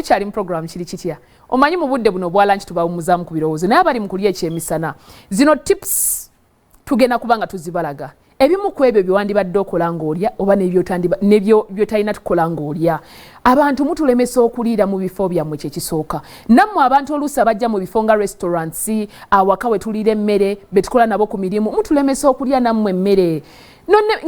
Tukyali mu program Kiri Kitya. Omanyi mu budde buno obwa lunch tubawumuzaamu ku birowoozo, naye abali mu kulya ekyemisana, zino tips tugenda kuba nga tuzibalaga, ebimu ku ebyo byewandibadde okola ng'olya oba nebyotalina tukola ng'olya. Abantu mutulemesa okuliira mu bifo byammwe, kyekisooka. Nammwe abantu oluusi abajja mu bifo nga restaurants, awaka we tuliira emmere, betukola nabo ku mirimu, mutulemesa okulya nammwe emmere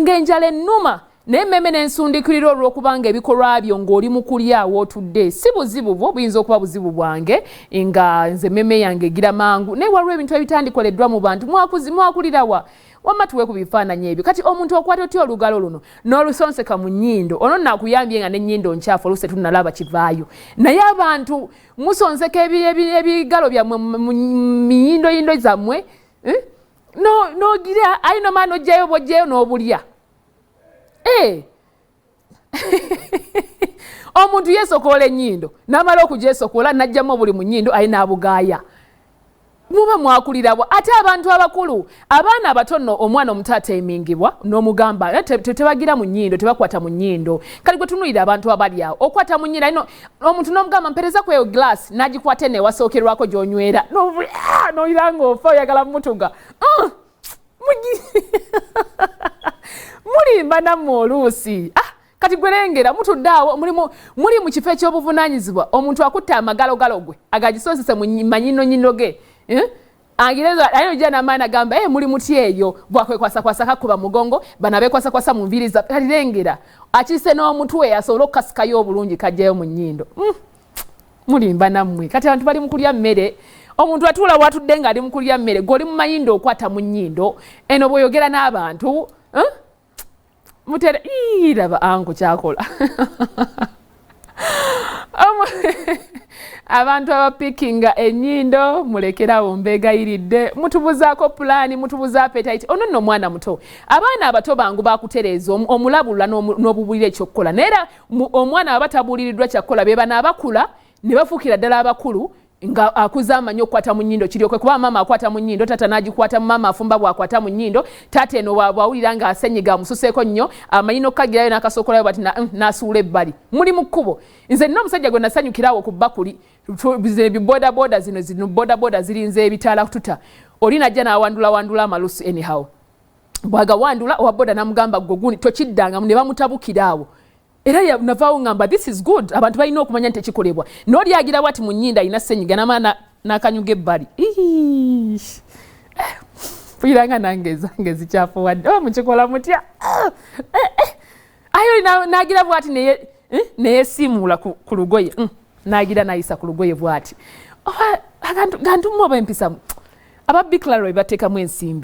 ng'enjala ennuma, naye emmeme n'ensundikirira olw'okubanga ebikolwa byo ng'oli mu kulya awootudde si buzibu bwo, buyinza okuba buzibu bwange nga nze emmeme yange egira mangu, naye waliwo ebintu ebitandikoleddwa mu bantu. Mwakulirawa? Wamma tuwe ku bifaananyi ebyo. Kati omuntu okwata otya olugalo luno n'olusonseka mu nnyindo? Ono naakuyambye nga n'ennyindo nkyafu, oluusi tetunnalaba kivaayo, naye abantu musonseka ebigalo byammwe mu miyindoyindo zammwe, eh? Nogira ayi nomala n'ojjayo, bw'ojjayo n'obulya. Eh. Omuntu yeesokoola ennyindo, n'amala okugyesokoola n'ajjamu obuli mu nnyindo, aye n'abugaaya. Muba mwakulirabwa? Ate abantu abakulu, abaana abato nno, omwana omuto ateemingibwa n'omugamba, eh, tebagira mu nnyindo, tebakwata mu nnyindo. Kali gwe tunuulira abantu abali awo, okwata mu nnyindo alino omuntu n'omugamba, "Mpereza ku eyo glass," n'agikwata eno ewasookerwako gy'onywera, n'olira ng'ofa, oyagala mutuga. Mulimba nammwe oluusi. Ah, kati gwerengera mutudde awo, muli mu kifo ekyobuvunaanyizibwa, omuntu akutta amagalogalo gwe agagisonsese mu manyinonyino ge, eh? Aye ojja n'amaani agamba, "Eh, muli muti eyo?" Bwakwekwasa kakuba mugongo, bano abekwasakwasa mu nviiri za kalirengera akise n'omutwe asobole okukasikayo obulungi kajjayo mu nnyindo. Mulimba nammwe. Kati abantu bali mu kulya mmere, omuntu atuula watudde ng'ali mu kulya mmere, gw'oli mu mayindo okwata mu nnyindo eno bw'oyogera n'abantu, eh? Mutere raba anko kyakola. Abantu abapikinga ennyindo, mulekerawo, mbeegayiridde. Mutubuzaako pulaani, mutubuza appetite. Ono nno omwana muto, abaana abato bangu bakutereeza, omulabula n'obubulira ekyokukola, naye era omwana aba tabuuliriddwa kyakkola, be bano abakula ne bafuukira ddala abakulu nga akuze amanyi okukwata mu nnyindo kiryoke kuba maama akwata mu nnyindo, taata n'agikwata mu, maama afumba bw'akwata mu nnyindo, taata eno bw'awulira nga asenyiga amususeeko nnyo, amanyi n'okukagirayo n'akasokolayo bati n'asuula ebbali. Muli mu kkubo. Nze nina omusajja gwe nasanyukirawo ku bbakuli bibodaboda zino, zino bodaboda zirinze ebitaala tuta, oli najja n'awandulawandula amalusu. Anyhow, bw'agawandula, owa boda n'amugamba, "Gwe gundi tokiddangamu," ne bamutabukira awo. Era navaawo ngamba, "This is good." Abantu balina okumanya nti tekikolebwa. N'oli agira bwati mu nnyindo, alina senyiga, namala n'akanyuga ebbali. Mpulira nange ezange zikyafuwadde. Oba mukikola mutya? Eh, eh. Aye oli n'agira bwati neyesiimuula ku lugoye, n'agira n'ayisa ku lugoye bwati. Gantu mu oba empisa aba biclaro bateekamu ensimbi.